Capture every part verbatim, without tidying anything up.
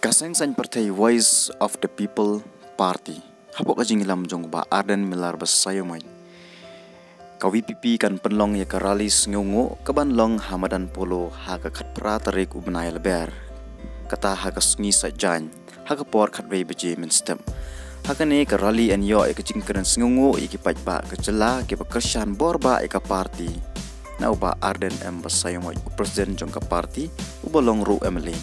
Ka seng saiñ pyrthei Voice of the People Party, hapoh ka jingïalam jong u Bah Ardent Miller Basaiawmoit, ka V P P kan pynlong ïa ka rally Sngewnguh kaban long ha madan Polo ha ka khatphra tarik u bnai Lber, kata ha ka sngi Saitjaiñ, ha ka por khatwei baje mynstep. Ha kane ka rally yn ïoh ïa ka jingkren sngewnguh ïa ki paidbah ka jylla kiba kyrshan bor bah ïa ka party. Na u Bah Ardent M Basaiawmoit, u president jong ka party, uba long ruh M L A,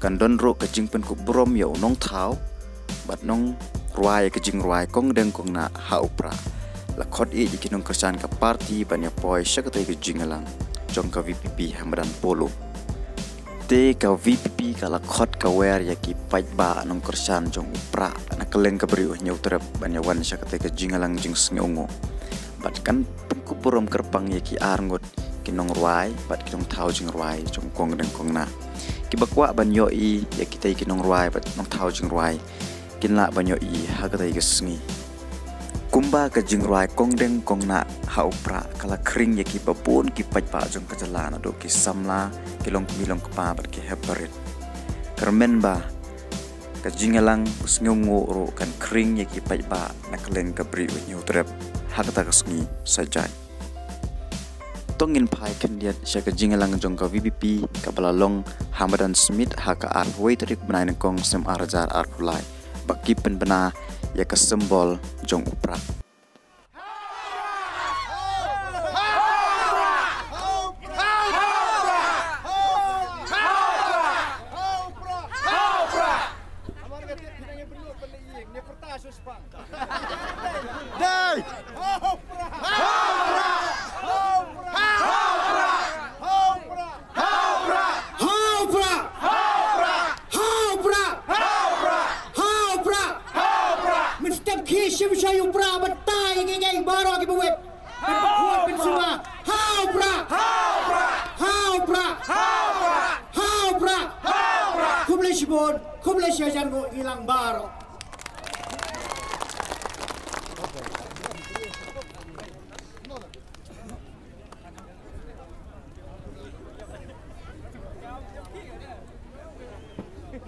kan don ruh ka jingpynkup burom ïa u nongthaw bad nongrwai ïa ka jingrwai Kong Deng Kong Nah ha u Prah. La khot ïa ki nongkyrshan ka party ban ïa poi sha katei ka jingïalang jong ka V P P ha madan Polo. Te ka V P P ka la khot ka wer ïa ki paidbah nongkyrshan jong u Prah na kylleng ka Bri u Hynñiewtrep ban ïa wan sha katei ka jingïalang jingsngewnguh. Bad kan pynkup burom kyrpang ïa ki arngut ki nongrwai bad ki nongthaw jingrwai jong Kong Deng Kong Nah, kiba kwah ban ïohi ïa kitei ki nongrwai bad nongthaw jingrwai kin lah ban ïohi ha katei ka sngi. Kumba ka jingrwai Kong Deng Kong Nah ha u Prah ka la khring ïa kiba bun ki paidbah jong ka jylla, naduh ki samla, ki longkmie longkpa bad ki hep barit. Kyrmen ba ka jingïalang sngewnguh ruh kan khring ïa ki paidbah na kylleng ka Bri u Hynñiewtrep ha kata ka sngi Saitjaiñ. To ngin phai khyndiat sha ka jingïalang jong ka V P P kaba la long ha madan Smit ha ka arphew wei tarik bnai nyngkong snem ar hajar arphew lai, ba ki pynbna ïa ka symbol jong u Prah. Dei! Ha u Prah! Ha u Prah! Ha u Prah! Ha u Prah! Ha u Prah! Ha u Prah! Ha u Prah! Ha u Prah! Mynstep khie shim shai u Prah, batai ngi ngi baroh kiba wit. Ban pynkhuid pynsuma. Ha u Prah! Ha u Prah! Ha u Prah! Ha u Prah! Khublei shibun, khublei shihajar nguh, ngi lang baroh.